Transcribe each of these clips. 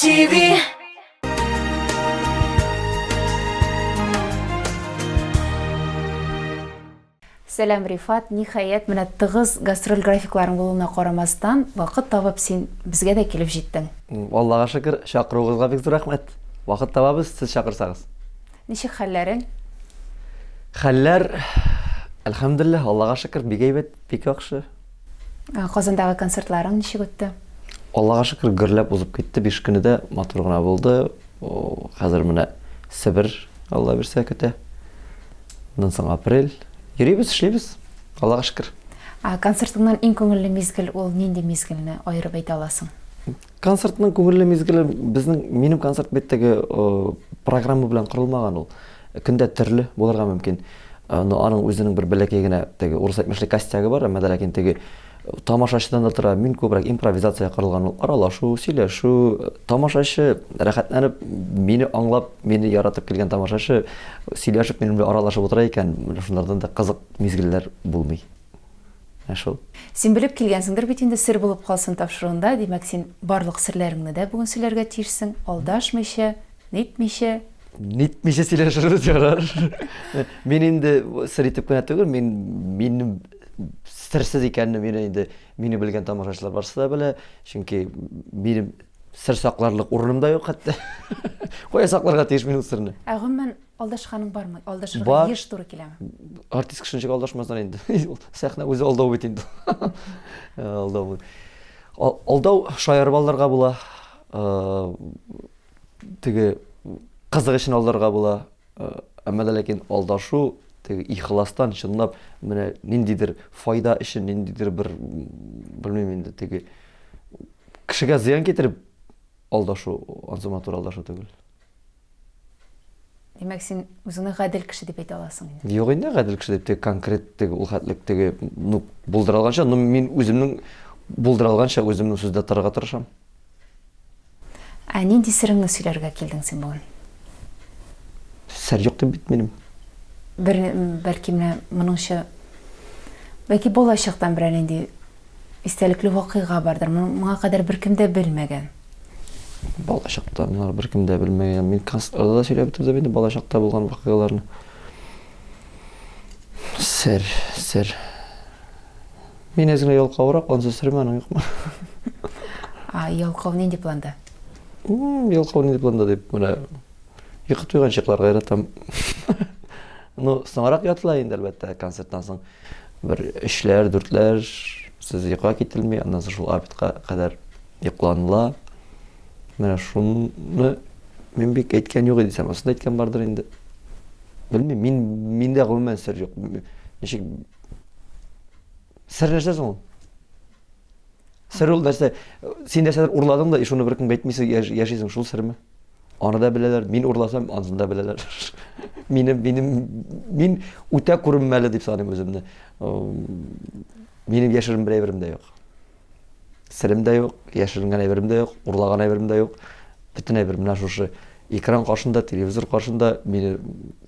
TV. Сәлам, Рифат. Ниһаять, менә тыгыз гастроль графикларың булуына карамастан, вакыт табып син безгә дә килеп җиттең. Аллага шөкер, чакыруыгызга бик зур рәхмәт. Вакыт табабыз, сез чакырсагыз. Ничек хәлләрең? Хәлләр, әлхәмдүлилләһ, Аллага шөкер, бик әйбәт, бик яхшы. Казандагы концертларың ничек үтте? Аллага шөкер, гөрләп узып китте. 5 көне дә матур гына булды. Хәзер менә Себер, Алла бирсә, көтә. Аннан соң апрель. Йөрибез, эшлибез. Аллага шөкер. Ә концертыңнан иң күңелле мизгел ул нинди мизгелне аерып әйтә аласың? Концертның күңелле мизгеле безнең минем концерт бит теге программа белән корылмаган ул. Көндә төрле булырга мөмкин. Но аның үзенең бер бәләкәй генә теге урыс әйтмешли костягы бар, әмма дә ләкин теге тамашачыдан да тора. Мин күбрәк импровизация корылган ул. Аралашу, сөйләшү, тамашачы рәхәтләнеп мине аңлап, мине яратып килгән тамашачы сөйләшеп минем белән аралашып утыра икән, менә шунардан да кызык мизгелләр булмый. Менә шул. Син белеп килгәнсеңдер бит инде сер булып калсын тапшыруында, димәк, син барлык серләреңне дә бүген сөйләргә тиешсең, алдашмыйча, нитмичә. Нитмичә сөйләшербез, ярар. Мин инде сер итеп кенә түгел, мин минем серсез икәнне мине инде мине белгән тамашачылар барысы да белә, чөнки минем сер сакларлык урыным да юк хәтта. Кая сакларга тиеш мин ул серне? Ә гомумән, Алдашканың бармы? Алдашырга Бар. еш туры киләме? Артист кеше ничек алдашмасын инде? Сәхнә үзе алдау бит инде. Алдау. Алдау шаярып алдарга була. Э, теге кызык өчен алдарга була. Э, әмма дә ләкин алдашу теге ихластан чынлап менә ниндидер файда өчен, ниндидер бер белмим инде теге кешегә зыян китереп алдашу, ансы матур алдашу түгел. Димәк, син үзеңне гадел кеше дип әйтә аласың инде. Юк инде, гадел кеше дип теге конкрет теге ул хәтлек теге, ну, булдыра алганча, ну, мин үземнең булдыра алганча үземнең сүздә торырга тырышам. Ә нинди сереңне сөйләргә килдең син бүген? Сер юк дип бит минем. Бер, бәлки менә моныңчы, бәлки балачактан берәр нинди Истәлекле вакыйга бардыр. Моңа кадәр беркем дә белмәгән. Балачакта моңар беркем дә белмәгән. Мин концертларда да сөйләп бетердем инде балачакта булган вакыйгаларны. Сер, сер. Мин әз генә ялкаурак, ансы серме аның юкмы? А ялкау нинди планда? Ялкау нинди планда дип, менә йокы туйганчы йокларга яратам. Ну, соңрак ятыла инде, әлбәттә, концерттан соң. Бер өчләр, дүртләр сез йокыга кителми, аннан соң шул обедка кадәр йокланыла. Менә шуны мин бик әйткән юк иде дисәм, асын әйткән бардыр инде. Белмим, мин миндә гомумән сер юк. Ничек сер нәрсә соң ул? Сер ул нәрсә? Син нәрсәдер урладың да, и шуны беркемгә әйтмисең, яшисең, шул серме? Аны да беләләр, мин урласам, анысын да беләләр. Минем, минем, мин үтә күренмәле дип саныйм үземне. Минем яшерен бер әйберем дә юк. Серем дә юк, яшеренгән әйберем дә юк, урлаган әйберем дә юк. Бөтен әйбер менә шушы экран каршында, телевизор каршында мине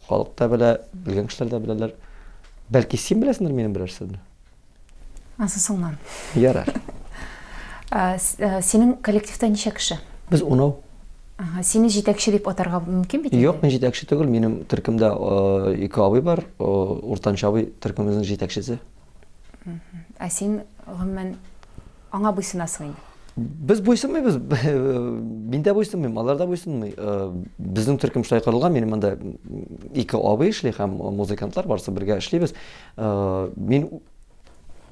халык та белә, белгән кешеләр дә беләләр. Бәлки син беләсеңдер минем берәр серне? Ансы соңнан. Ярар. Синең коллективта ничә кеше? Без унау. Ага, сине җитәкче дип атарга мөмкин бит? Юк, мин җитәкче түгел. Минем төркемдә ике абый бар. Уртанчы абый төркемебезнең җитәкчесе. Ә син гомумән аңа буйсынасың инде? Без буйсынмыйбыз. Мин дә буйсынмыйм, алар да буйсынмый. Безнең төркем шулай корылган. Минем монда ике абый эшли һәм музыкантлар барысы бергә эшлибез. Мин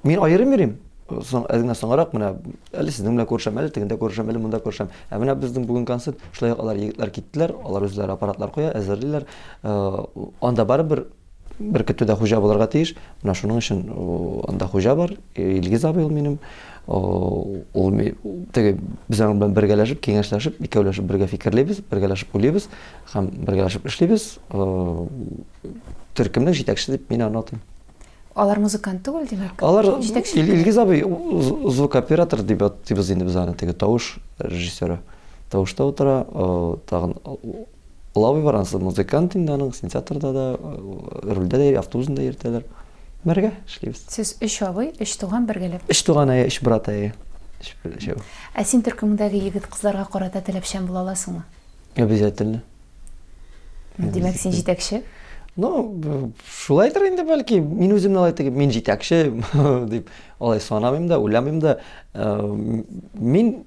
мин аерым йөрим. Соң әз генә соңрак менә әле сезнең белән күрешәм, әле тегендә күрешәм, әле монда күрешәм. Ә менә безнең бүген концерт, шулай ук алар егетләр киттеләр, алар үзләре аппаратлар куя, әзерлиләр. Анда барыбер бер көтүдә хуҗа булырга тиеш. Менә шуның өчен анда хуҗа бар, Илгиз абый ул минем. Ул теге без аның белән бергәләшеп, киңәшләшеп, икәүләшеп бергә фикерлибез, бергәләшеп уйлыйбыз һәм бергәләшеп эшлибез. Төркемнең җитәкчесе дип мин аны атыйм. Алар музыкант түгел, димәк? Алар Илгиз абый звукооператор дип атыйбыз инде без аны, теге тавыш режиссеры. Тавышта утыра, тагын Ул абый бар, анысы музыкант инде аның, синтезаторда да, рульдә дә, автобусында йөртәләр. Бергә эшлибез. Сез өч абый, өч туган бергәләп? Өч туган, әйе, өч брат, әйе. Эчеп. Ә син төркемеңдәге егет-кызларга карата таләпчән була аласыңмы? Обязательно. Димәк, син җитәкче? Ну, шулайдыр инде бәлки. Мин үземне алай теге мин җитәкче дип алай санамыйм да, уйламыйм да. Э, мин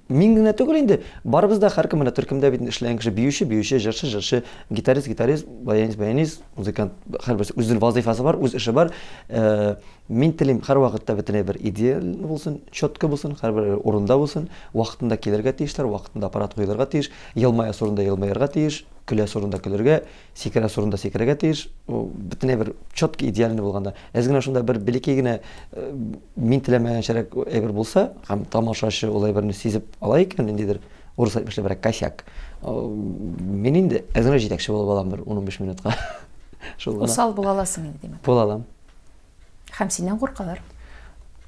мин генә түгел инде, барыбыз да һәркем менә төркемдә бит эшләгән кеше биюче, биюче, җырчы, җырчы, гитарист, гитарист, баянист, баянист, музыкант, һәрберсе үзенең вазыйфасы бар, үз эше бар. Э, мин телим һәрвакытта бөтенләй бер идеаль булсын, четко булсын, һәрбер урында булсын, вакытында килергә тиешләр, вакытында аппарат куелырга тиеш, елмаясы урында елмаерга тиеш, көләсе урында көлергә, сикерәсе урында сикерергә тиеш. Бөтенләй бер четко идеальный булганда. Әз генә шунда бер бәләкәй генә э, мин теләмәгәнчәрәк әйбер булса, һәм тамашачы ул әйберне сизеп ала икән, ниндидер урыс әйтмешли бер косяк. Э, мин инде әз генә җитәкче булып алам бер 15 минутка. Шул гына. Усал була аласың инде, димәк. Була алам. Һәм синнән куркалар.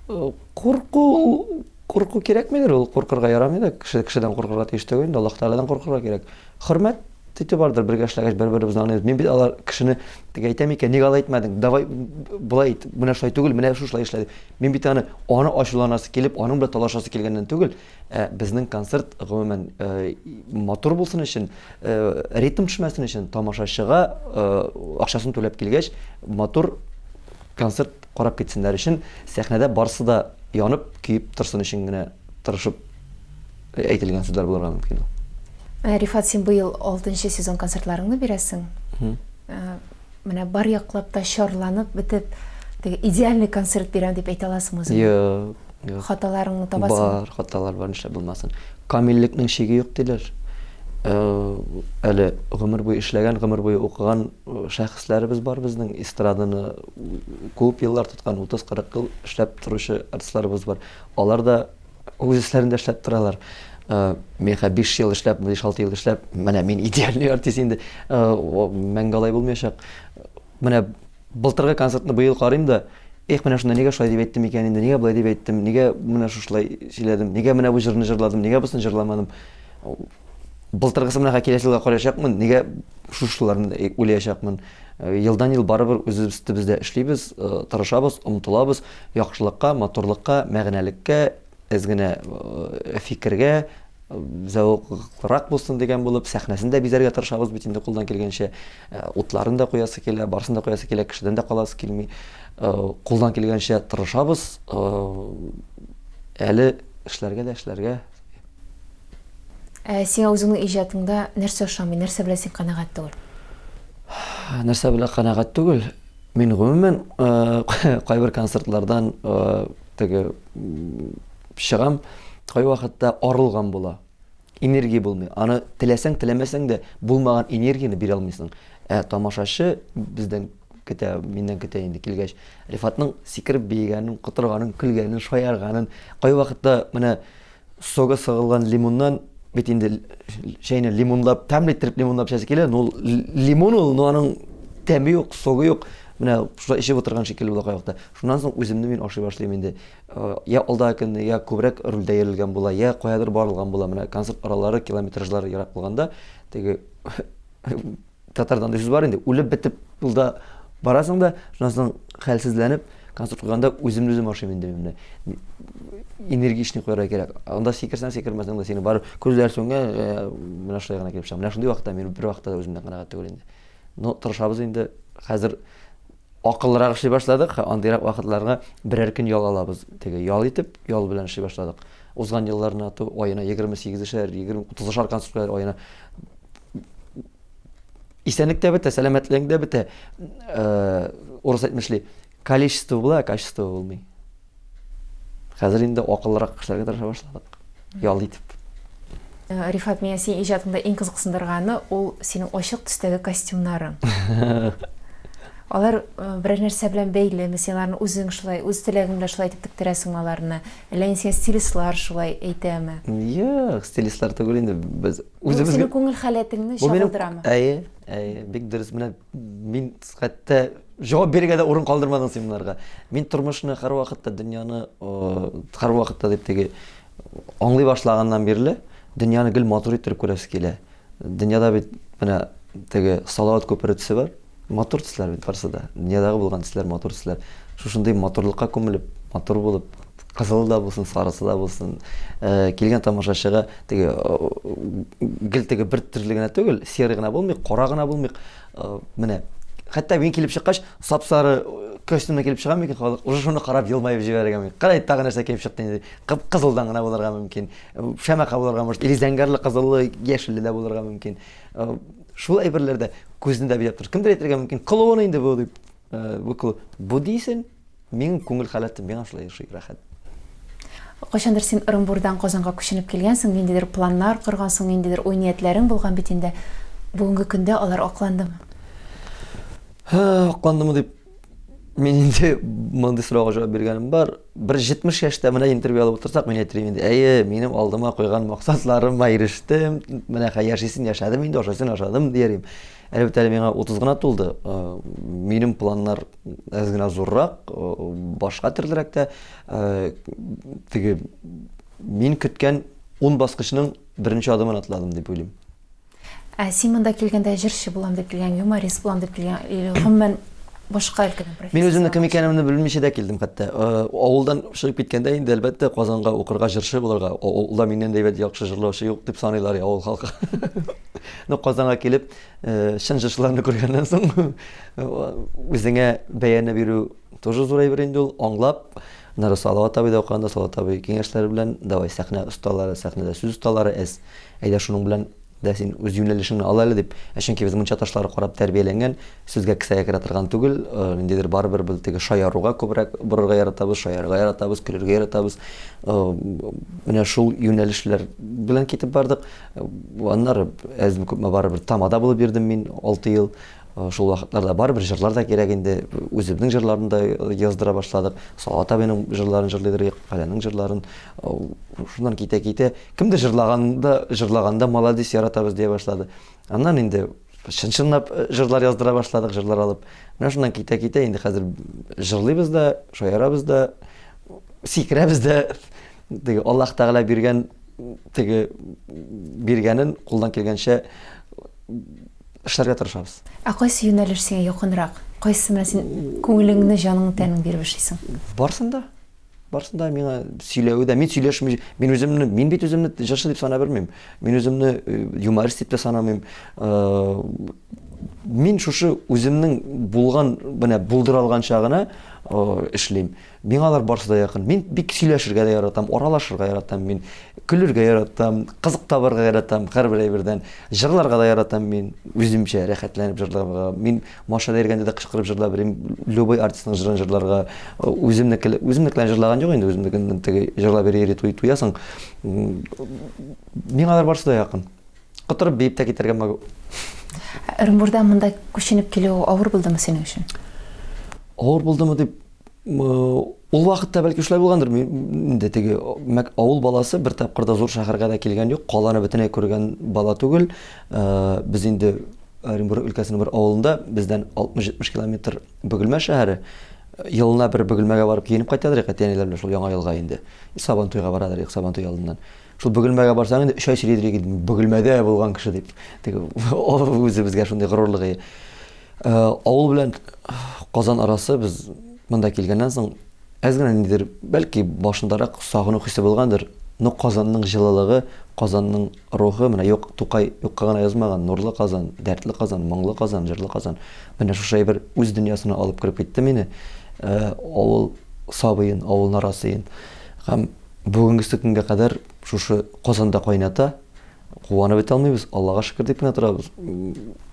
Э, курку курку кирәкмидер ул, куркырга ярамый да, кеше кешедән куркырга тиеш түгел инде, Аллаһ Тәгаләдән куркырга кирәк. Хөрмәт итү бардыр, бергә эшләгәч бер-беребезне аңлыйбыз. Мин бит алар кешене теге әйтәм икән, ник алай әйтмәдең? Давай болай ит, менә шулай түгел, менә шушылай эшлә дип. Мин бит аны аны ачуланасы килеп, аның белән талашасы килгәннән түгел, ә безнең концерт гомумән э, матур булсын өчен, э, ритм төшмәсен өчен тамашачыга э, акчасын түләп килгәч, матур концерт карап китсеннәр өчен сәхнәдә барысы да янып, көеп торсын өчен генә тырышып әйтелгән сүзләр булырга мөмкин ул. Ә, Рифат, син быел 6 сезон концертларыңны бирәсең. Ә, менә бар яклап та чарланып бетеп, теге идеальный концерт бирәм дип әйтә аласыңмы үзеңә? Юк, юк. Хаталарыңны табасыңмы? Бар, хаталар бар, нишләп булмасын. Камиллекнең чиге юк диләр. Э, әле гомер буе эшләгән, гомер буе укыган э, шәхесләребез бар безнең эстраданы күп еллар тоткан, 30-40 ел эшләп торучы артистларыбыз бар. Алар да үз эшләрендә эшләп торалар. Э, мин хәзер 5 ел эшләп, 5-6 ел эшләп, менә мин идеальный артист инде. Мәңге алай булмаячак. Менә былтыргы концертны быел карыйм да, эх, менә шунда нигә шулай дип әйттем икән инде, нигә болай дип әйттем, нигә менә шушылай сөйләдем, нигә менә бу җырны җырладым, нигә бусын җырламадым. Былтыргысы менә киләсе елга караячакмын, нигә шушыларны уйлаячакмын. Елдан-ел барыбер үз өстебездә эшлибез, тырышабыз, омтылабыз яхшылыкка, матурлыкка, мәгънәлеккә, әз генә фикергә, зәвыклырак булсын дигән булып, сәхнәсен дә бизәргә тырышабыз бит инде кулдан килгәнчә. Утларын да куясы килә, барысын да куясы килә, кешедән дә каласы килми. Кулдан килгәнчә тырышабыз. Әле эшләргә дә эшләргә. Ә сиңа үзеңнең иҗатыңда нәрсә ошамый, нәрсә белән син канәгать түгел? Нәрсә белән канәгать түгел? Мин гомумән кайбер концертлардан теге чыгам, кайвакытта арылган була. Энергия булмый. Аны теләсәң, теләмәсәң дә булмаган энергияне бирә алмыйсың. Ә тамашачы бездән көтә, миннән көтә инде килгәч. Рифатның сикереп биегәнен, котырганын, көлгәнен, шаярганын, кайвакытта менә согы сыгылган лимоннан бит инде чәйне лимонлап, тәмле иттереп лимонлап эчәсе килә, но лимон ул, но аның тәме юк, согы юк. Менә шулай эчеп утырган шикелле була кайвакытта. Шуннан соң үземне мин ашый башлыйм инде. Э, я алдагы көнне, я күбрәк рульдә йөрелгән була, я каядыр барылган була. Менә концерт аралары, километражлары ерак булганда, теге татарда андый сүз бар инде, үлеп бетеп юлда барасың да, шуннан соң хәлсезләнеп, концерт куйганда үземне үзем ашыйм инде мин менә. Энергичный куярга кирәк. Анда сикерсәң, сикермәсәң дә сине барып күзләр сүнгән, э, менә шулай гына килеп чыга. Менә шундый вакытта мин бер вакытта да үземнән канәгать түгел инде. Но тырышабыз инде. Хәзер акыллырак эшли башладык, андыйрак вакытларга берәр көн ял алабыз. Теге ял итеп, ял белән эшли башладык. Узган елларны ату аена 28-шәр, 20-30-шар концерт куялар аена. Исәнлек тә бетә, сәламәтлегең дә бетә. Э, урыс әйтмешли, количество була, качество булмый. Хәзер инде акыллырак эшләргә тырыша башладык. Ял итеп. Э, Рифат, миңа синең иҗатыңда иң кызыксындырганы ул синең ачык төстәге костюмнарың. Алар э, берәр нәрсә белән бәйлеме? Син аларны үзең шулай, үз теләгең белән шулай итеп тектерәсеңме аларны? Әллә инде сиңа стилистлар шулай әйтәме? Юк, стилистлар түгел инде. Без үзебез Синең күңел халәтеңне чагылдырамы? Әйе, әйе, бик дөрес. Менә мин хәтта җавап бирергә дә урын калдырмадың син монарга. Мин тормышны һәрвакытта, дөньяны һәрвакытта дип теге аңлый башлаганнан бирле дөньяны гел матур иттереп күрәсе килә. Дөньяда бит менә теге салават күпере төсе бар. Матур төсләр бит барысы да. Дөньядагы булган төсләр матур төсләр. Шушындый матурлыкка күмелеп, матур булып, Кызылы да булсын, сарысы да булсын. Э, килгән тамашачыга теге э, гел теге бер төрле генә түгел, серый гына булмый, кара гына булмый. Э, менә хәтта мин килеп чыккач, сап-сары костюмда килеп чыгам микән халык, уже шуны карап елмаеп җибәрергә мөмкин. Кара, тагы нәрсә килеп чыкты инде. Кып-кызылдан гына булырга мөмкин. Шәмәхә булырга может, или зәңгәрле, кызыллы, яшелле дә булырга мөмкин. Шул әйберләр дә күзне дә бизәп тора. Кемдер әйтергә мөмкин, клоун инде бу дип. Бу клоун. Бу дисен, Минем күңел халәтем миңа шулай ошый, рәхәт. Кайчандыр син Ырынбурдан Казанга күченеп килгәнсең, ниндидер планнар коргансың, ниндидер уй-ниятләрең булган бит инде. Бүгенге көндә алар акландымы? Акландымы дип, мин инде мондый сорауга җавап биргәнем бар. Бер 70 яшьтә менә интервью алып утырсак, мин әйтер идем инде, әйе, минем алдыма куйган максатларыма ирештем, менә яшисен яшәдем инде, ашасын ашадым дияр идем. Әле бит әле миңа 30 гына тулды. Минем планнар әз генә зуррак, башка төрлерәк тә. Теге мин көткән 10 баскычның беренче адымын атладым дип уйлыйм. Ә син монда килгәндә җырчы булам дип килгән, юморист булам дип килгән, или гомумән башка өлкәдән профессия? Мин үземнең кем икәнемне белмичә дә килдем хәтта. Авылдан чыгып киткәндә инде, әлбәттә, Казанга укырга җырчы булырга, авылда миннән дә әйбәт яхшы җырлаучы юк дип саныйлар авыл халкы. Но Казанга килеп, чын җырчыларны күргәннән соң, үзеңә бәяне бирү тоже зур әйбер инде ул, аңлап. Аннары Салават абый да укыганда, Салават абый киңәшләре белән, давай сәхнә осталары, сәхнәдә сүз осталары әз, әйдә шуның белән дә син үз юнәлешеңне ал әле дип. Ә чөнки без мунча ташлары карап тәрбияләнгән, сүзгә кесәгә керә торган түгел, ниндидер барыбер без теге шаяруга күбрәк борырга яратабыз, шаярырга яратабыз, көлергә яратабыз. Менә шул юнәлешләр белән китеп бардык. Аннары әзме-күпме барыбер тамада булып йөрдем мин 6 ел. Шул вакытларда барыбер җырлар да кирәк инде. Үзебезнең җырларны да яздыра башладык. Салават абыйның җырларын җырлыйдыр идек, Фәләнең җырларын. Шуннан китә-китә, кемдер җырлаганда, җырлаганда маладис, яратабыз дия башлады. Аннан инде чын-чынлап җырлар яздыра башладык, җырлар алып. Менә шуннан китә-китә инде хәзер җырлыйбыз да, шаярабыз да, сикерәбез дә. Теге Аллаһ Тәгалә биргән теге биргәнен кулдан килгәнчә эшләргә тырышабыз. Ә кайсы юнәлеш сиңа якынрак? Кайсы менә син күңелеңне, җаныңны, тәнеңне биреп эшлисең? Барсын да. Барсын да миңа сөйләве дә, мин сөйләшми, мин үземне, мин бит үземне җырчы дип санап белмим. Мин үземне э, юморист дип тә санамыйм. Э, мин шушы үземнең булган, менә булдыра алганча гына э, эшлим. Миңа алар барысы да якын. Мин бик сөйләшергә дә яратам, аралашырга яратам мин, көлергә яратам, кызык табарга яратам һәрбер әйбердән. Җырларга да яратам мин, үземчә рәхәтләнеп җырларга. Мин машинада йөргәндә дә кычкырып җырлап йөрим, любой артистның җырын җырларга. Үземнеке, үземнекеләрен җырлаган юк инде, үземнекен теге җырлап йөри-йөри туй туясың. Миңа алар барысы да якын. Котырып биеп тә китәргә могу. Ырынбурдан монда күченеп килү авыр булдымы синең өчен? Авыр булдымы дип Ул вакытта бәлки шулай булгандыр. Мин инде теге авыл баласы бер тапкыр да зур шәһәргә дә килгән юк, каланы бөтенләй күргән бала түгел. Без инде Оренбург өлкәсенең бер авылында, бездән 60-70 километр Бөгелмә шәһәре. Елына бер Бөгелмәгә барып киенеп кайтадыр идек әти-әниләр белән шул Яңа елга инде. Сабантуйга барадыр идек Сабантуй алдыннан. Шул Бөгелмәгә барсаң инде өч ай сөйлидер идек, Бөгелмәдә булган кеше дип. Теге үзебезгә шундый горурлык. Э, авыл белән Казан арасы без монда килгәннән соң әз генә ниндидер, бәлки башындарак сагыну хисе булгандыр. Но Казанның җылылыгы, Казанның рухы, менә юк, Тукай юкка гына язмаган, нурлы Казан, дәртле Казан, моңлы Казан, җырлы Казан. Менә шушы әйбер үз дөньясына алып кереп китте мине. Э, авыл сабыен, авыл нарасыен. Һәм бүгенгесе көнгә кадәр шушы Казанда кайната. Куанып бетә алмыйбыз, Аллага шөкер дип кенә торабыз.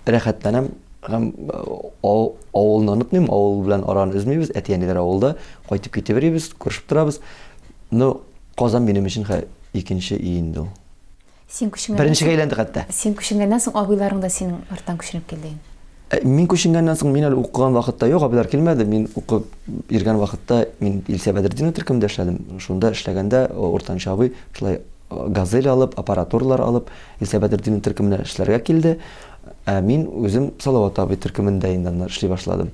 Рәхәтләнәм һәм авылны онытмыйм, авыл белән араны өзмибез, әти-әниләр авылда, кайтып китеп йөрибез, күрешеп торабыз. Но Казан минем өчен хә икенче өй инде ул. Син күченгәннән Беренчегә әйләнде хәтта. Син күченгәннән соң абыйларың да синең арттан күченеп килде инде. Э, мин күченгәннән соң мин әле укыган вакытта юк, абыйлар килмәде. Мин укып йөргән вакытта мин Илсә Бәдретдинова төркемендә эшләдем. Шунда эшләгәндә уртанчы абый шулай Газель алып, аппаратуралар алып, Илсә Бәдретдинова төркеменә эшләргә килде. Ә мин үзем Салават абый төркемендә инде аннары эшли башладым.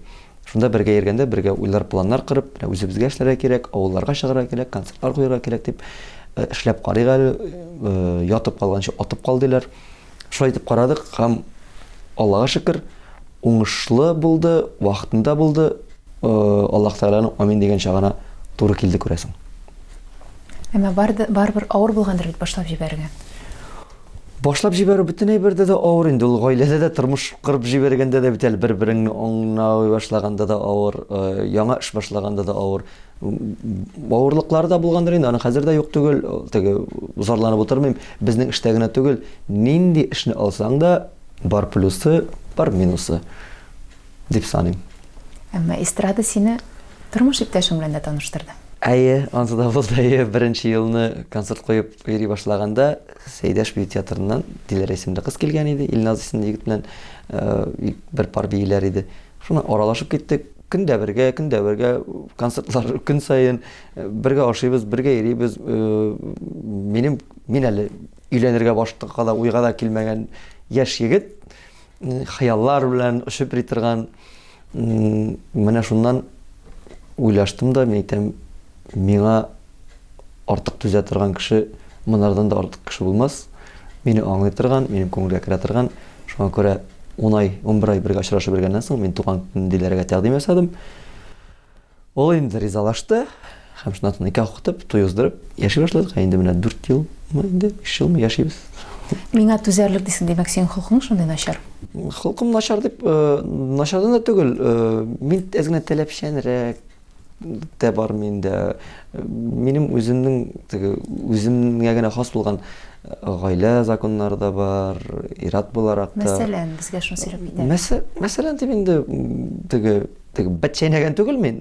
Шунда бергә йөргәндә, бергә уйлар, планнар корып, менә үзебезгә эшләргә кирәк, авылларга чыгарга кирәк, концертлар куярга кирәк дип э, эшләп карыйк әле, э, ятып калганчы атып кал диләр. Шулай итеп карадык һәм Аллага шөкер, уңышлы булды, вакытында булды. Э, Аллаһ Тәгаләнең амин дигән чагына туры килде күрәсең. Әмма барыбер авыр булгандыр бит башлап җибәрергә. Башлап җибәрү бөтен әйбердә дә авыр инде ул гаиләдә дә тормыш корып җибәргәндә дә бит әле бер-береңне аңлый башлаганда да авыр, э, яңа эш башлаганда да авыр. Авырлыклары да булгандыр инде, аны хәзер дә юк түгел, теге зарланып утырмыйм. Безнең эштә генә түгел, нинди эшне алсаң да, бар плюсы, бар минусы дип саныйм. Әмма эстрада сине тормыш иптәшең белән дә таныштырды. Әйе, ансы да булды. Әйе, беренче елны концерт куеп йөри башлаганда Сәйдәш бию театрыннан Диләрә исемле кыз килгән иде, Илназ исемле егет белән э, бер пар бииләр иде. Шуны аралашып киттек. Көн дә бергә, көн дә бергә, концертлар көн саен э, бергә ашыйбыз, бергә йөрибез. Э, минем мин әле өйләнергә башка да уйга да килмәгән яшь егет, хыяллар белән очып йөри торган менә шуннан уйлаштым да, мин әйтәм, миңа артык түзә торган кеше, монардан да артык кеше булмас. Мине аңлый торган, минем күңелгә керә торган. Шуңа күрә 10 ай, 11 ай бергә очрашып йөргәннән соң, мин туган көн Диләрәгә тәкъдим ясадым. Ул инде ризалашты һәм шуннан соң никах укытып, туй уздырып яши башладык. Ә инде менә 4 елмы инде, 3 елмы яшибез. Миңа түзәрлек дисең, димәк, синең холкың шундый начар? Холкым начар дип, э, начардан да түгел. Э, мин әз генә таләпчәнрәк тә бар миндә. Минем үземнең теге үземгә генә хас булган э, гаилә законнары да бар, ир-ат буларак та. Мәсәлән, безгә шуны сөйләп кит. Мәсәлән, дип инде теге Теге бет чәйнәгән түгел мин,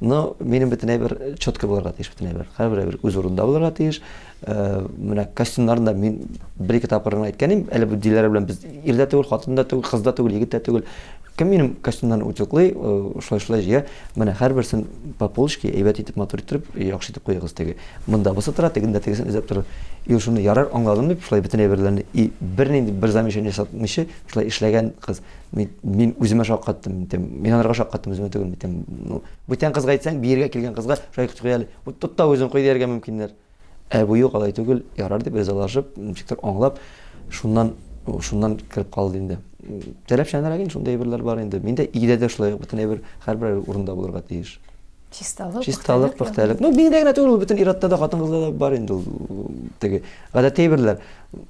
но минем бөтен әйбер четко булырга тиеш, бөтен әйбер. Һәрбер әйбер үз урынында булырга тиеш. Э, менә костюмнарны да мин бер-ике тапкыр гына әйткән идем, әле бу Диләрә белән без ир дә түгел, хатын да түгел, кыз да түгел, егет тә түгел. Кем минем костюмнарны утюглый, э, шулай-шулай җыя. Менә һәрберсен по полочке әйбәт итеп, матур иттереп, яхшы итеп куегыз теге. Монда бусы тора, тегендә тегесен эзләп тора. И ул шуны ярар, аңладым дип, шулай бөтен әйберләрне и бернинди бер замечание ясатмыйча, шулай эшләгән кыз. Мин, мин үземә шаккаттым, әйтәм, мин анарга шаккаттым, үземә түгел, әйтәм, ну, бүтән кызга әйтсәң, биергә килгән кызга шулай кой әле, вот тот та үзең куй дияргә мөмкиннәр. Ә бу юк, алай түгел, ярар дип ризалашып, ничектер аңлап, шуннан, шуннан кереп калды инде. Таләпчәнрәк инде шундый әйберләр бар инде. Миндә өйдә дә шулай, бөтен әйбер һәрбер урында булырга тиеш. Чисталык, чисталык, пөхтәлек. Ну, миндә генә түгел, ул бөтен ир-атта да, хатын-кызда да бар инде ул теге гадәти әйберләр.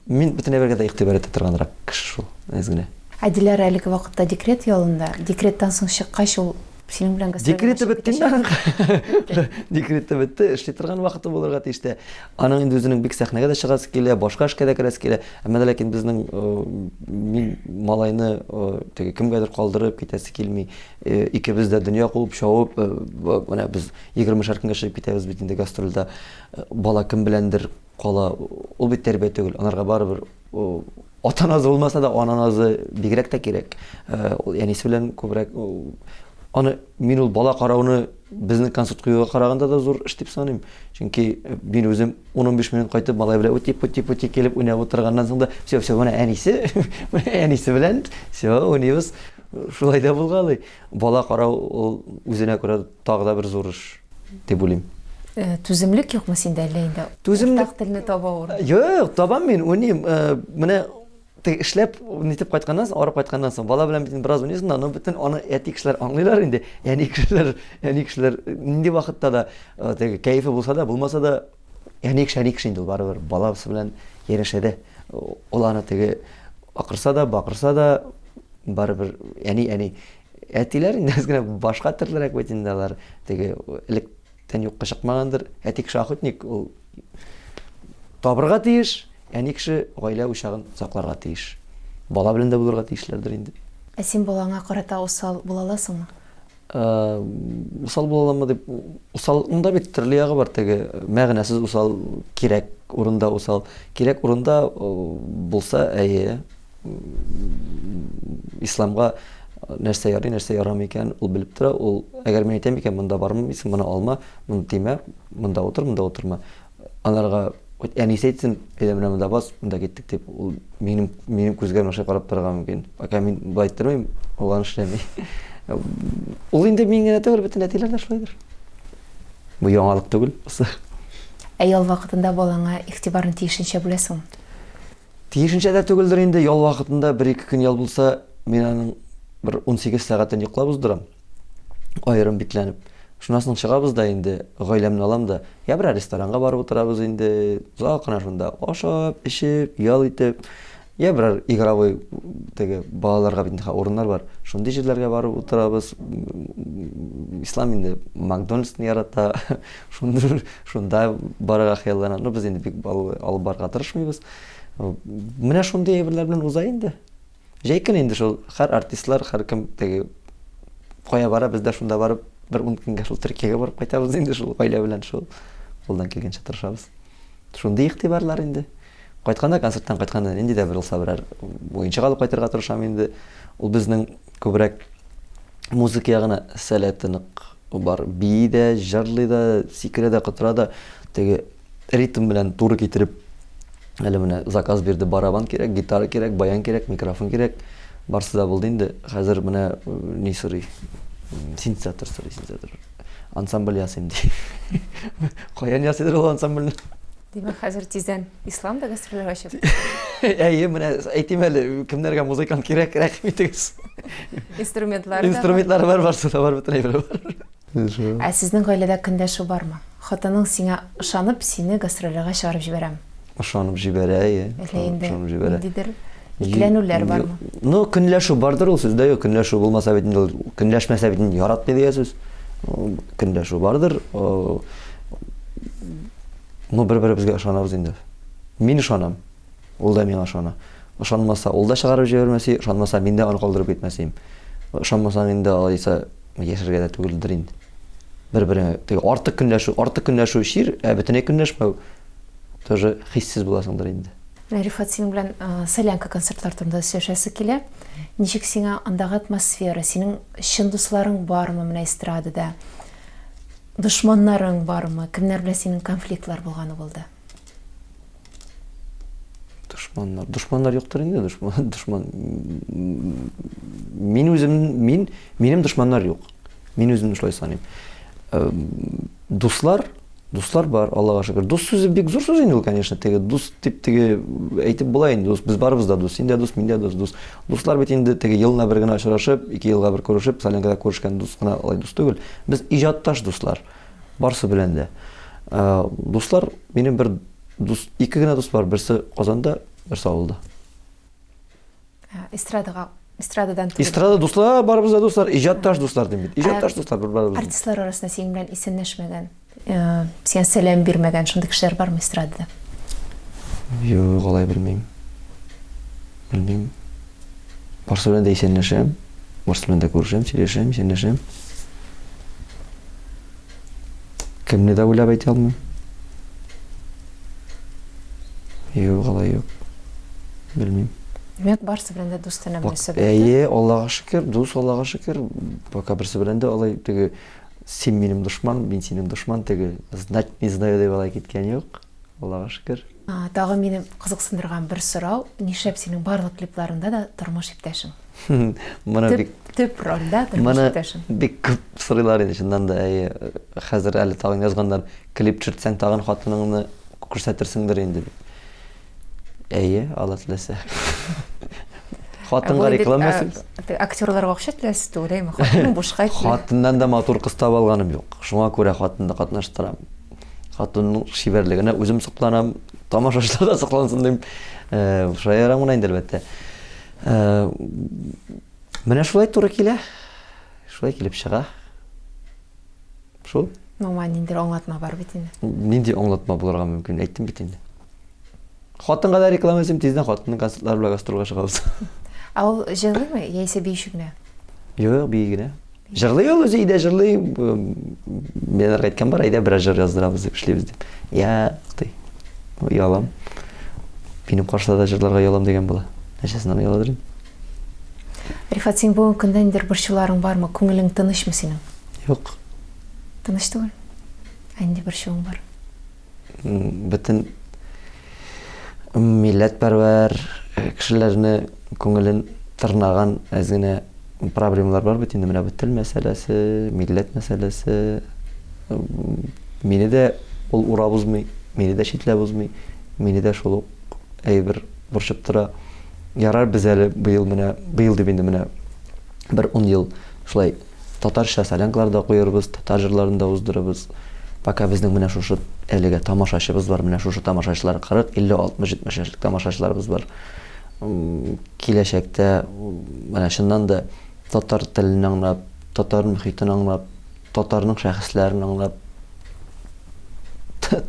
Мин бөтен әйбергә дә игътибар итә торганрак кеше шул, әз генә. Ә Диләрә әлеге вакытта декрет ялында. Декреттан соң чыккач, ул синең белән гастрольгә Декреты бетте инде аның. Декреты бетте, эшли торган вакыты булырга тиеш тә. Аның инде үзенең бик сәхнәгә дә чыгасы килә, башка эшкә дә керәсе килә. Әмма дә ләкин безнең мин малайны теге кемгәдер калдырып китәсе килми. Э, икебез дә дөнья куып чабып э, менә без егермешәр көнгә чыгып китәбез бит инде гастрольдә э, бала кем беләндер кала ул бит тәрбия түгел анарга барыбер ата назы булмаса да ана назы бигрәк тә кирәк ул әнисе белән күбрәк аны мин ул бала карауны безнең концерт куюга караганда да зур эш дип саныйм чөнки мин үзем 10-15 минут кайтып малай белән ути пути пути килеп уйнап утырганнан соң да все все менә әнисе менә әнисе белән все уйныйбыз Шулай да булгалый. Бала карау ул үзенә күрә тагы да бер зур эш дип уйлыйм. Э, түземлек юкмы синдә әллә инде? Түземлек уртак телне таба авыр. Юк, табам мин, уйныйм. Э, менә теге эшләп нитеп кайтканнан соң, арып кайтканнан соң, бала белән бит бераз уйныйсың да, но бөтен аны әти кешеләр аңлыйлар инде. Әни кешеләр, әни кешеләр нинди вакытта да э, теге кәефе булса да, булмаса да, әни кеше, әни кеше инде ул барыбер баласы белән янәшәдә. Ул аны теге акырса да, бакырса да, барыбер әни әни әтиләр инде әз генә башка төрлерәк бит инде алар теге электән юкка чыкмагандыр әти кеше охотник ул табырга тиеш әни кеше гаилә учагын сакларга тиеш бала белән дә булырга тиешләрдер инде ә син балаңа карата усал була аласыңмы усал була аламы дип усалның да бит төрле ягы бар теге мәгънәсез усал кирәк урында усал кирәк урында булса әйе исламга нәрсә ярый нәрсә ярамый икән ул белеп тора ул әгәр мин әйтәм икән монда бармыйсың моны алма моны тимә монда утыр монда утырма Анарга хоть әнисе әйтсен, әйдә менә монда бас, монда киттек дип, ул минем минем күзгә менә шулай карап торырга мөмкин. Пока мин болай әйттермим, ул аны эшләми. Ул инде мин генә түгел, бөтен әтиләр дә шулайдыр. Бу яңалык түгел, бусы. Ә ял вакытында балаңа игътибарны тиешенчә бүләсеңме? Тиешенчә дә түгелдер инде, ял вакытында бер-ике көн ял булса, мин аның бер 18 сәгатен йоклап уздырам. Аерым бикләнеп. Шуннан соң чыгабыз да инде, гаиләмне алам да, я берәр ресторанга барып утырабыз инде, озак кына шунда ашап, эчеп, ял итеп, я берәр игровой теге балаларга бит инде урыннар бар, шундый җирләргә барып утырабыз. Ислам инде Макдональдсны ярата, шунда, шунда барырга хыяллана. Ну, без инде бик алып барырга тырышмыйбыз. Менә шундый әйберләр белән уза инде. Җәй көне инде шул һәр артистлар, һәркем теге кая бара, без дә шунда барып бер ун көнгә шул Төркиягә барып кайтабыз инде шул гаилә белән шул кулдан килгәнчә тырышабыз. Шундый игътибарлар инде. Кайтканда концерттан кайтканда нинди дә бер булса берәр уенчык алып кайтырга тырышам инде. Ул безнең күбрәк музыка ягына сәләте нык бар. Бии дә, җырлый да, сикерә дә, котыра да. Теге ритм белән туры китереп әле менә заказ бирде, барабан кирәк, гитара кирәк, баян кирәк, микрофон кирәк. Барсы да булды инде. Хәзер менә э, ни сорый? Синтезатор сорый, синтезатор. Ансамбль ясыйм ди. Каян ясыйдыр ул ансамбльне? Димәк, хәзер тиздән Ислам да гастрольләр ачып. Әйе, менә әйтим әле, кемнәргә музыкант кирәк, рәхим итегез. Инструментлар Инструментлар бар, барсы да бар, бөтен әйбер бар. Ә сезнең гаиләдә көндәшү бармы? Хатының сиңа ышанып, сине гастрольләргә чыгарып җибәрәме? Ышанып җибәрә, әйе. Әллә инде Ышанып җибәрә. ниндидер икеләнүләр бармы? Ну, көнләшү бардыр ул, сүздә юк. Көнләшү булмаса бит инде ул, көнләшмәсә бит инде яратмый дигән сүз. Көнләшү бардыр. Ну, бер-беребезгә ышанабыз инде. Мин ышанам. Ул да миңа ышана. Ышанмаса, ул да чыгарып җибәрмәс, ышанмаса, мин дә аны калдырып китмәс идем. Ышанмасаң инде алайса яшәргә дә түгелдер инде. Бер-береңә теге артык көнләшү, артык көнләшү чир, ә бөтенләй көнләшмәү тоже хиссез буласыңдыр инде. Менә Рифат, синең белән солянка концертлар турында сөйләшәсе килә. Ничек сиңа андагы атмосфера, синең чын дусларың бармы менә эстрадада? Дошманнарың бармы? Кемнәр белән синең конфликтлар булганы булды? Дошманнар. Дошманнар юктыр инде, дошман, дошман. Мин үзем, мин, минем дошманнар юк. Мин үземне шулай саныйм. Дуслар, дуслар бар, Аллага шөкер. Дус сүзе бик зур сүз инде ул, конечно, теге дус дип теге әйтеп була инде, дус. Без барыбыз да дус. Син дә дус, мин дә дус, дус. Дуслар бит инде теге елына бер генә очрашып, ике елга бер күрешеп, солянкада күрешкән дус кына алай дус түгел. Без иҗатташ дуслар. Барсы белән дә. Дуслар, минем бер дус, ике генә дус бар, берсе Казанда, берсе авылда. Эстрадага, эстрададан түгел. Эстрада дуслар, барыбыз да дуслар, иҗатташ дуслар дим бит. Иҗатташ дуслар бер барыбыз. Артистлар арасында синең белән исәнләшмәгән, сиңа сәлам бирмәгән шундый кешеләр бармы эстрадада? Юк, алай белмим. Белмим. Барсы белән дә исәнләшәм. Барсы белән дә күрешәм, сөйләшәм, исәнләшәм. Кемне дә уйлап әйтә алмыйм. Юк, алай юк. Белмим. Димәк, барсы белән дә дустанә мөнәсәбәттә. Әйе, Аллага шөкер, дус, Аллага шөкер. Пока берсе белән дә алай теге син минем дошман, мин синең дошман, теге знать не знаю дип алай киткән юк. Аллага шөкер. Тагын мине кызыксындырган бер сорау, нишләп синең барлык клипларыңда да тормыш иптәшең? Моны бик төп рольдә тормыш иптәшең. Бик күп сорыйлар инде, чыннан да, әйе. Хәзер әле тагын язганнар, клип төшертсәң, тагын хатыныңны күрсәтерсеңдер инде дип. Әйе, Алла теләсә. Хатынга реклама ясыйбыз. Актерларга акча түләсез түгел, әйме? Хатының бушка килә. Хатыннан да матур кыз таба алганым юк. Шуңа күрә хатынны катнаштырам. Хатынның чибәрлегенә үзем сокланам, тамашачылар да соклансын дим. Э, шаярам гына инде, әлбәттә. Э, менә шулай туры килә. Шулай килеп чыга. Шул. Моңа ниндидер аңлатма бар бит инде. Нинди аңлатма булырга мөмкин? Әйттем бит инде. Хатынга да реклама ясыйм, тиздән хатынның концертлары белән гастрольгә чыгабыз. Ә ул җырлыймы яисә биюче генә? Юк, бии генә. Җырлый ул үзе өйдә җырлый. Мин аларга әйткән бар, әйдә берәр җыр яздырабыз дип эшлибез дип. Я, ди. Оялам. Минем каршыда да җырларга оялам дигән була. Нәрсәсеннән ояладыр инде? Рифат, син бүгенге көндә ниндидер борчуларың бармы? Күңелең тынычмы синең? Юк. Тыныч түгел? Ә нинди борчуың бар? Бөтен милләтпәрвәр э, кешеләрне күңелен тырнаган әз генә проблемалар бар бит инде менә бу тел мәсьәләсе, милләт мәсьәләсе. Мине дә ул урап узмый, мине дә читләп узмый, мине дә шул ук әйбер борчып тора. Ярар, без әле быел менә, быел дип инде менә бер ун ел шулай. Татарча солянкалар да куербыз, татар җырларын да уздырырбыз. Пока безнең менә шушы әлегә тамашачыбыз бар, менә шушы тамашачылар 40, 50, 60, 70 яшьлек тамашачыларыбыз бар. Киләчәктә менә чыннан да татар телен аңлап, татар мөхитен аңлап, татарның шәхесләрен аңлап,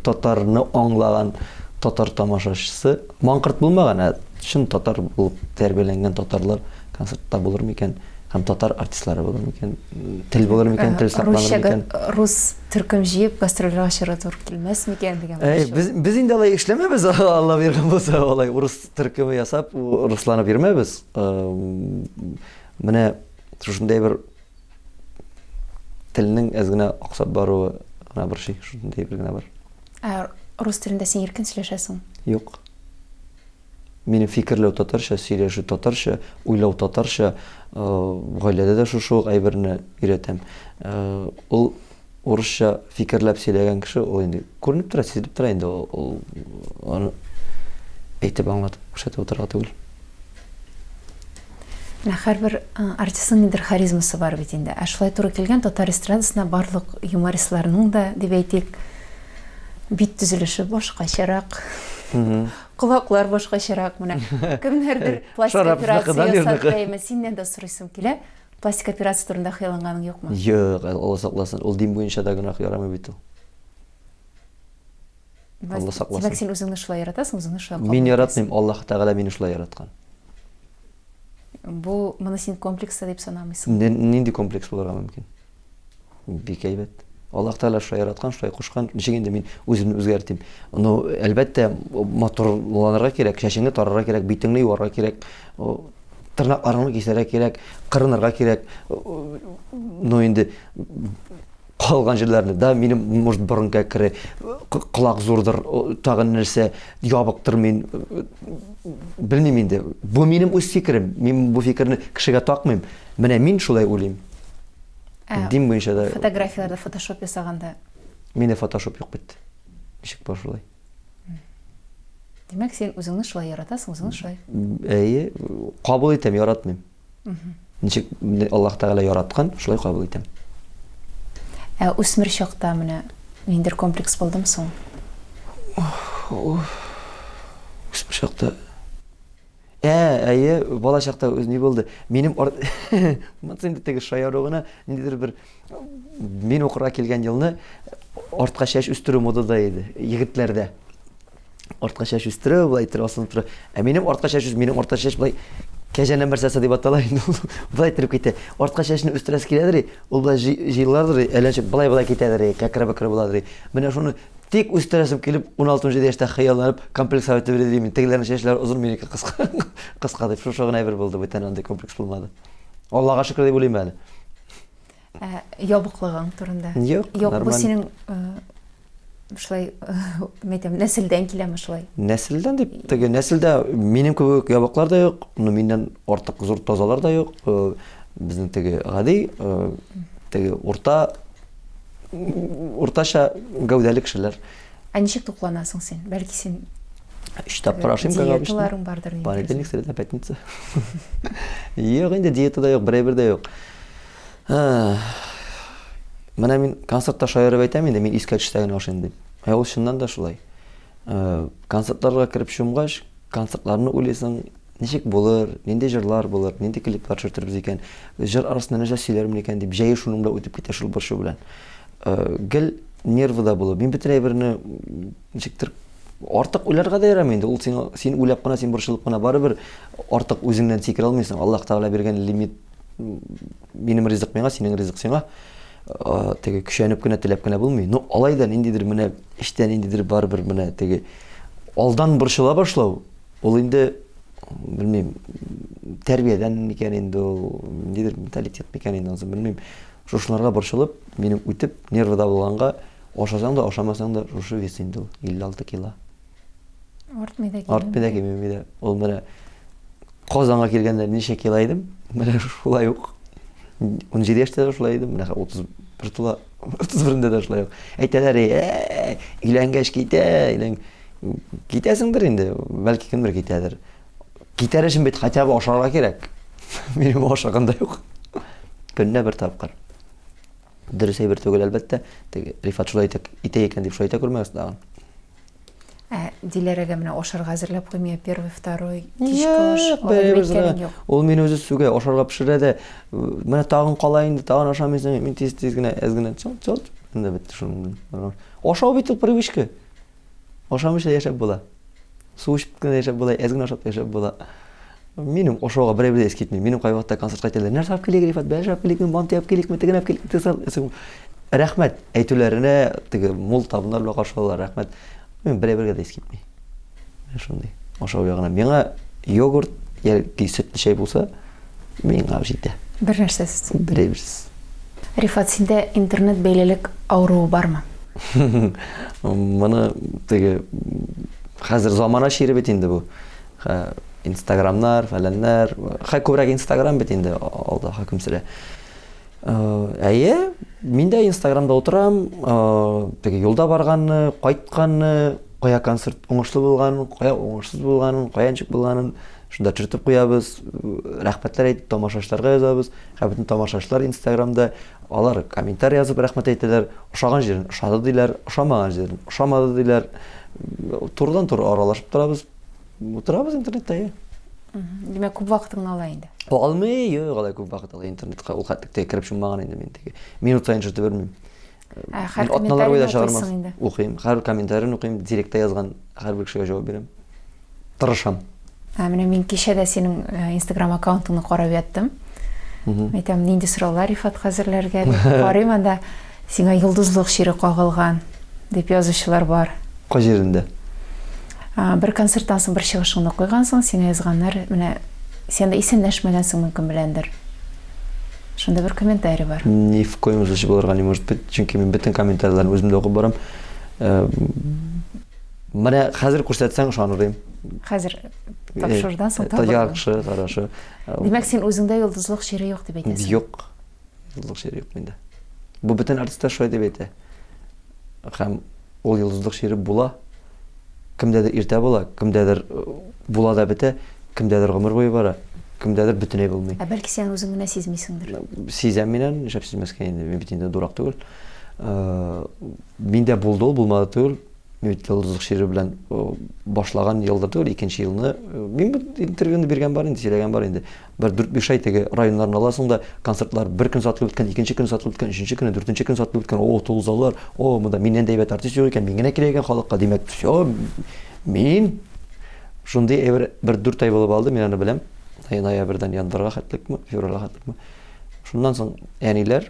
татарны аңлаган татар тамашачысы, маңкырт булмаган, ә чын татар булып тәрбияләнгән татарлар концертта булыр микән? Һәм татар артистлары булыр микән? Тел булыр микән? Тел сакланыр микән? Рус төркем җыеп гастрольгә чыгарга туры килмәс микән дигән. Без без инде алай эшләмәбез, Алла биргән булса, алай урыс төркеме ясап, русланып йөрмәбез. Менә шушындай бер телнең әз генә аксап баруы гына борчый, шушындый бер генә бар. Ә рус телендә син иркен сөйләшәсең? Юк. Минем фикерләү татарча, сөйләшү татарча, уйлау татарча, гаиләдә дә шушы ук әйберне өйрәтәм. Ул урысча фикерләп сөйләгән кеше, ул инде күренеп тора, сизелеп тора инде ул, аны әйтеп аңлатып, күрсәтеп утырырга түгел. Менә һәрбер артистның ниндидер харизмасы бар бит инде. Ә шулай туры килгән татар эстрадасына барлык юмористларның да, дип әйтик, бит төзелеше башкачарак. Колаклар башкачарак. Менә кемнәрдер пластик операция ясатты. Синнән дә сорыйсым килә. Пластик операция турында хыялланганың юкмы? Юк, Алла сакласын. Ул дин буенча да гөнаһ, ярамый бит ул. Алла сакласын. Димәк, син үзеңне шулай яратасың, үзеңне шулай кабул Мин яратмыйм, Аллаһ Тәгалә мине шулай яраткан. Бу моны син комплекс та дип санамыйсың? Нинди комплекс булырга мөмкин? Бик әйбәт. Аллаһ Тәгалә шулай яраткан, шулай кушкан. Ничек инде мин үземне үзгәртим? Ну, әлбәттә, матурланырга кирәк, чәчеңне тарарга кирәк, битеңне юарга кирәк, тырнакларыңны кисәргә кирәк, кырынырга кирәк. Ну инде калган җирләрне, да, минем, может, борын кәкре, колак зурдыр, тагын нәрсә, ябыктыр мин, белмим инде. Бу минем үз фикерем, мин бу фикерне кешегә такмыйм. Менә мин шулай уйлыйм. Ә, Дин буенча да. Фотографияләрдә фотошоп ясаганда? Миндә фотошоп юк бит. Ничек бар шулай? Димәк, син үзеңне шулай яратасың, үзеңне шулай. Әйе, кабул итәм, яратмыйм. Ничек Аллаһ Тәгалә яраткан, шулай кабул итәм. Ә үсмер чакта менә ниндидер комплекс булдымы соң? Үсмер чакта Ә, әйе, бала чакта үз ни булды? Минем ар... Монысы инде теге шаяру гына, ниндидер бер мин укырга килгән елны артка чәч үстерү модада иде, егетләрдә. Артка чәч үстерү, былай иттереп асылынып тора. Ә минем артка чәч, минем артка чәч былай кәҗәнең берсәсе дип атала инде ул. Былай иттереп китә. Артка чәчне үстерәсе киләдер, ул былай җыелардыр, әллә ничек былай-былай китәдер, кәкре-бөкре буладыр. Менә шуны тик үстерәсем килеп, 16-17 яшьтә хыялланып, комплексовать итеп йөри мин. Тегеләрнең чәчләре озын, минеке кыска. Кыска дип, шушы гына әйбер булды, бүтән андый комплекс булмады. Аллага шөкер дип уйлыйм әле. Ә, ябыклыгың турында. Юк, Юк, бу синең шулай, мәйтәм, нәселдән киләме шулай? Нәселдән дип, теге нәселдә минем кебек ябыклар да юк, но миннән артык зур тазалар да юк. Безнең теге гади, теге урта уртача гәүдәле кешеләр. Ә ничек тукланасың син? Бәлки син Өч тапкыр ашыйм, как обычно. Диеталарың бардыр инде. Понедельник, среда, пятница. Юк, инде диета да юк, бер әйбер дә юк. Менә мин концертта шаярып әйтәм инде, мин искә төшсә генә ашыйм дип. Ә ул чыннан да шулай. Концертларга кереп чумгач, концертларны уйлыйсың, ничек булыр, нинди җырлар булыр, нинди клиплар төшертербез икән, җыр арасында нәрсә сөйләрмен икән дип, җәе шуның белән үтеп китә шул борчу белән. Гел нервыда булып, мин бөтен әйберне ничектер артык уйларга да ярамый инде. Ул сиңа, син уйлап кына, син борчылып кына барыбер артык үзеңнән сикерә алмыйсың. Аллаһ Тәгалә биргән лимит минем ризык миңа, синең ризык сиңа. Теге көчәнеп кенә, теләп кенә булмый. Но алай да ниндидер менә эчтә ниндидер барыбер менә теге алдан борчыла башлау, ул инде белмим, тәрбиядән микән инде ул, ниндидер менталитет микән инде, анысы белмим. Шушыларга борчылып, минем үтеп, нервыда булганга, ашасаң да, ашамасаң да, шушы вес инде ул, 56 кило. Артмый да, кимеми. Артмый да, кимеми дә. Ул менә Казанга килгәндә ничә кило идем, менә шулай ук. 17 яшьтә дә шулай идем, менә 31 тула, 31-ндә дә шулай ук. Әйтәләр, «Э, өйләнгәч китә, өйлән китәсеңдер инде, бәлки кемдер китәдер. Китәр өчен бит хотя бы ашарга кирәк. Минем ашаган да юк. Көненә бер тапкыр. Дөрес әйбер түгел, әлбәттә. Теге Рифат шулай итә, итә икән дип шулай итә күрмәгез тагын. Ә Диләрәгә менә ашарга әзерләп куймый, первый, второй, кичке аш, Юк, алай бер дип әйткәнең генә. юк. Ул мине үзе сүгә, ашарга пешерә дә, менә тагын кала инде, тагын ашамыйсың, мин тиз-тиз генә, әз генә чалт-чалт, инде бетте шуның белән. Ашау бит ул привычка. Ашамыйча яшәп була. Су эчеп кенә яшәп була, әз генә ашап та яшәп була. Минем ашауга берәү дә ис китми. Минем кайвакытта концертка әйтәләр, нәрсә алып килик, Рифат, бәлеш алып киликме, манты алып киликме, тегене алып киликме, тегесен алып Рәхмәт әйтүләренә, теге мул табыннар белән каршы алалар, рәхмәт. Мин берәү-бергә дә ис китми. Менә шундый ашау ягына. Миңа йогурт яки сөтле чәй булса, миңа җитә. Бер нәрсәсез. Берәүсез. Рифат, синдә интернет бәйлелек авыруы бармы? Моны теге хәзер замана чире бит инде бу. Инстаграмнар, фәләннәр. Хә күбрәк Инстаграм бит инде алда хөкем сөрә. Әйе, мин дә Инстаграмда утырам, теге юлда барганны, кайтканны, кая концерт уңышлы булганын, кая уңышсыз булганын, кая ничек булганын шунда төшертеп куябыз, рәхмәтләр әйтеп тамашачыларга язабыз. Һәм бөтен тамашачылар Инстаграмда алар комментарий язып рәхмәт әйтәләр, ошаган җирен ошады диләр, ошамаган җирен ошамады диләр. Турыдан-туры аралашып торабыз. Утырабыз интернетта, иә. Димәк, күп вакытыңны ала инде. Алмый, юк, алай күп вакыт ала интернетка. Ул хәтлектә кереп чуммаган инде мин теге. Минут саен чертеп йөрмим. Ә, һәр Мин атналар буе да комментарийны чыгармас. укыйсың инде. Укыйм, һәр комментарийны укыйм, директта язган һәрбер кешегә җавап бирәм. Тырышам. Ә менә мин кичә дә синең э, Инстаграм аккаунтыңны карап яттым. Әйтәм, нинди сораулар Рифатка әзерләргә дип карыйм анда сиңа йолдызлык чире кагылган дип язучылар бар. Кай җирендә? Бер концерттан соң бер чыгышыңны куйгансың, сиңа язганнар, менә син анда исәнләшмәгәнсең мөмкин беләндер. Шунда бер комментарий бар. Ни в коем случае булырга не может быть, чөнки мин бөтен комментарийларны үзем дә укып барам. Э, менә хәзер күрсәтсәң ышаныр идем. Хәзер тапшырудан соң табылыр. Яхшы, хорошо. Димәк, син үзеңдә йолдызлык чире юк дип әйтәсең. Юк. Йолдызлык чире юк миндә. Бу бөтен артистлар шулай дип әйтә. Һәм ул йолдызлык чире була. Кемдәдер иртә була, кемдәдер була да бетә, кемдәдер гомер буе бара, кемдәдер бөтенләй булмый. Ә бәлки син үзең генә сизмисеңдер? Сизәм мин аны, нишләп сизмәскә инде, мин бит инде дурак түгел. Миндә булды ул, булмады түгел. Мин бит йолдызлык чире белән башлаган елда түгел, икенче елны мин бу интервьюны биргән бар инде, сөйләгән бар инде. Бер дүрт-биш ай теге районнарны аласың да, концертлар бер көн сатылып беткән, икенче көн сатылып беткән, өченче көне, дүртенче көн сатылып беткән. О, тулы заллар. О, монда миннән дә әйбәт артист юк икән, мин генә килә икән халыкка. Димәк, все, мин шундый әйбер бер дүрт ай булып алды, мин аны беләм. Ноябрьдән январьга хәтлекме, февральгә хәтлекме. Шуннан соң әниләр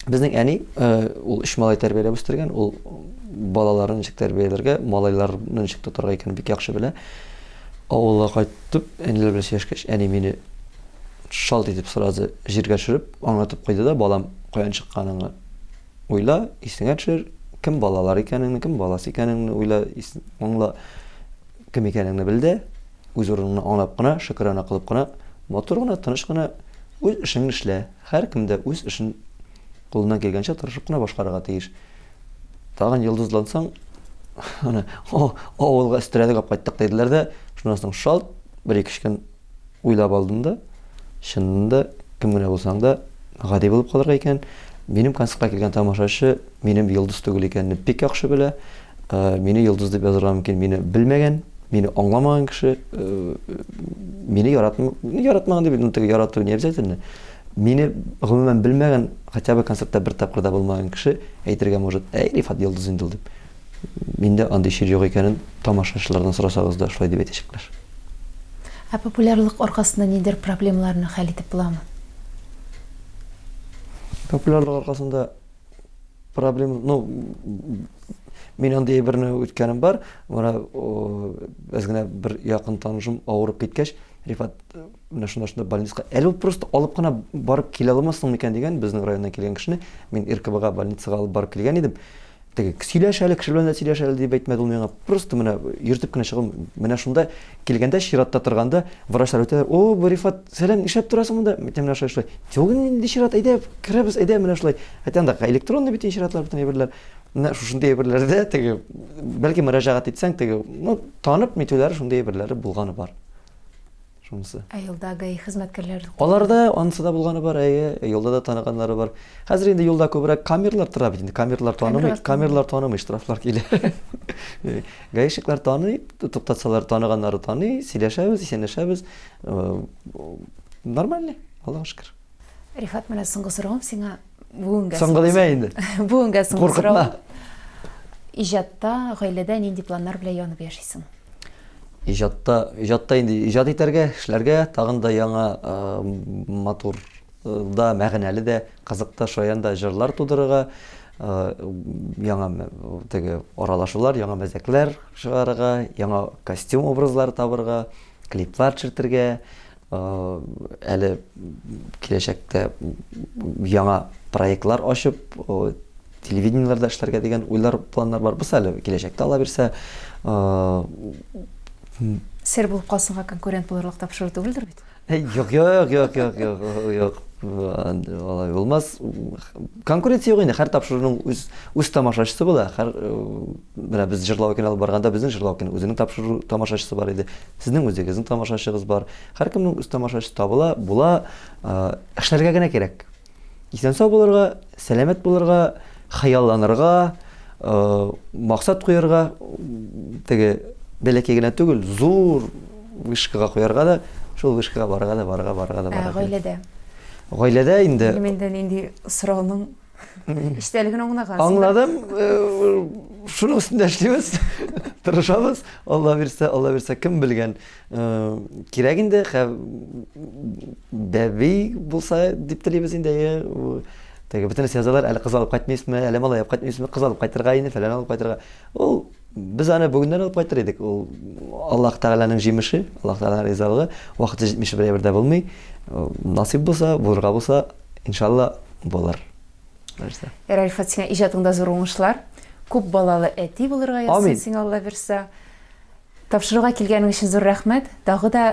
Безнең әни, э, ул өч малай тәрбияләп үстергән, ул балаларын ничек тәрбияләргә, малайларны ничек тотарга икәнен бик яхшы белә. Авылга кайтып, әниләр белән сөйләшкәч, әни мине шалт итеп сразу җиргә төшереп, аңлатып куйды да, балам, каян чыкканыңны уйла, исеңә төшер, кем балалар икәнеңне, кем баласы икәнеңне уйла, аңла, кем икәнеңне бел дә, үз урыныңны аңлап кына, шөкерана кылып кына, матур гына, тыныч кына үз эшеңне эшлә. Һәркем дә үз эшен кулыннан килгәнчә тырышып кына башкарырга тиеш. Тагын йолдызлансаң, аны авылга өстерәдек алып кайттык диделәр дә, шуннан соң шалт бер-ике өч көн уйлап алдым да, чыннан да кем генә булсаң да гади булып калырга икән. Минем концертка килгән тамашачы минем йолдыз түгел икәнне бик яхшы белә. Э, мине йолдыз дип язырга мөмкин, мине белмәгән, мине аңламаган кеше, э, мине яратм, яратмаган дип, ну, теге ярату не обязательно. Мине гомумән белмәгән, хотя бы концертта бер тапкыр да булмаган кеше әйтергә может, әй, Рифат йолдыз инде ул дип. Миндә андый чир юк икәнен тамашачылардан сорасагыз да шулай дип әйтәчәкләр. Ә популярлык аркасында ниндидер проблемаларны хәл итеп буламы? Популярлык аркасында проблема, ну, мин андый әйберне үткәнем бар. Менә әз генә бер якын танышым авырып киткәч, Рифат, менә шунда шунда больницага, әле ул просто алып кына барып килә алмассың микән дигән, безнең районнан килгән кешене мин РКБга больницага алып барып килгән идем. Теге сөйләш әле, кеше белән дә сөйләш әле дип әйтмәде ул миңа. Просто менә йөртеп кенә чыгып, менә шунда килгәндә чиратта торганда врачлар үтәләр. О, бу Рифат, сәлам, нишләп торасың монда? Әйтәм, менә шулай шулай. Юк, нинди чират, әйдә, керәбез, әйдә, менә шулай. Хотя анда электронный бит чиратлар бөтен әйберләр. Менә шушындый әйберләрдә теге, бәлки мөрәҗәгать итсәң, теге, ну, танып нитүләре шундый әйберләре булганы бар. Шунысы. Ә юлда ГАИ хезмәткәрләре? Аларда анысы да булганы бар, әйе, юлда да таныганнары бар. Хәзер инде юлда күбрәк камералар тора бит инде. Камералар танымый, камералар танымый, штрафлар килә. Гаишниклар таный, туктатсалар таныганнары таный, сөйләшәбез, исәнләшәбез. Э, нормально, Аллага шөкер. Рифат, менә соңгы соравым сиңа бүгенгә. Соңгы димә инде. Бүгенгә соңгы сорау. Иҗатта, гаиләдә нинди планнар белән янып яшисең? Иҗатта, иҗатта инде иҗат итәргә, эшләргә, тагын да яңа матур да, мәгънәле дә, кызык та, шаян да җырлар тудырырга, яңа теге аралашулар, яңа мәзәкләр чыгарырга, яңа костюм образлары табырга, клиплар төшертергә, әле киләчәктә яңа проектлар ачып, телевидениеләрдә эшләргә дигән уйлар, планнар бар. Бусы әле киләчәктә ала бирсә. Сер булып калсынга конкурент булырлык тапшыру түгелдер бит? Юк, юк, юк, юк, юк, юк. Алай булмас. Конкуренция юк инде. Һәр тапшыруның үз үз тамашачысы була. Һәр менә без җырлау икән алып барганда безнең җырлау икән үзенең тапшыру тамашачысы бар иде. Сезнең үзегезнең тамашачыгыз бар. Һәркемнең үз тамашачысы табыла, була. Эшләргә генә кирәк. Исән-сау булырга, сәламәт булырга, хыялланырга, максат куярга, теге бәләкәй генә түгел, зур вышкага куярга да, шул вышкага барырга да, барырга, барырга да, барырга. Ә гаиләдә? Гаиләдә инде. Белмим инде нинди сорауның эчтәлеген аңлагансың. Аңладым. Шуның өстендә эшлибез. Тырышабыз. Алла бирсә, Алла бирсә, кем белгән. Кирәк инде, бәби булса дип телибез инде. Теге бөтенесе язалар, әле кыз алып кайтмыйсызмы, әле малай алып кайтмыйсызмы, кыз алып кайтырга инде, фәлән алып кайтырга. Ул без аны бүгеннән алып кайтыр идек. Ул Аллаһ Тәгаләнең җимеше, Аллаһ Тәгаләнең ризалыгы. Вакыты җитмичә бер әйбер дә булмый. Насыйп булса, булырга булса, иншалла булыр. Нәрсә? Ярар, Рифат, сиңа иҗатыңда зур уңышлар. Күп балалы әти булырга язсын сиңа Алла бирсә. Тапшыруга килгәнең өчен зур рәхмәт. Тагы да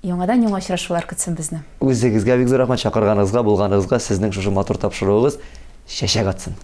яңадан-яңа очрашулар көтсен безне. Үзегезгә бик зур рәхмәт чакырганыгызга, булганыгызга, сезнең шушы матур тапшыруыгыз чәчәк атсын.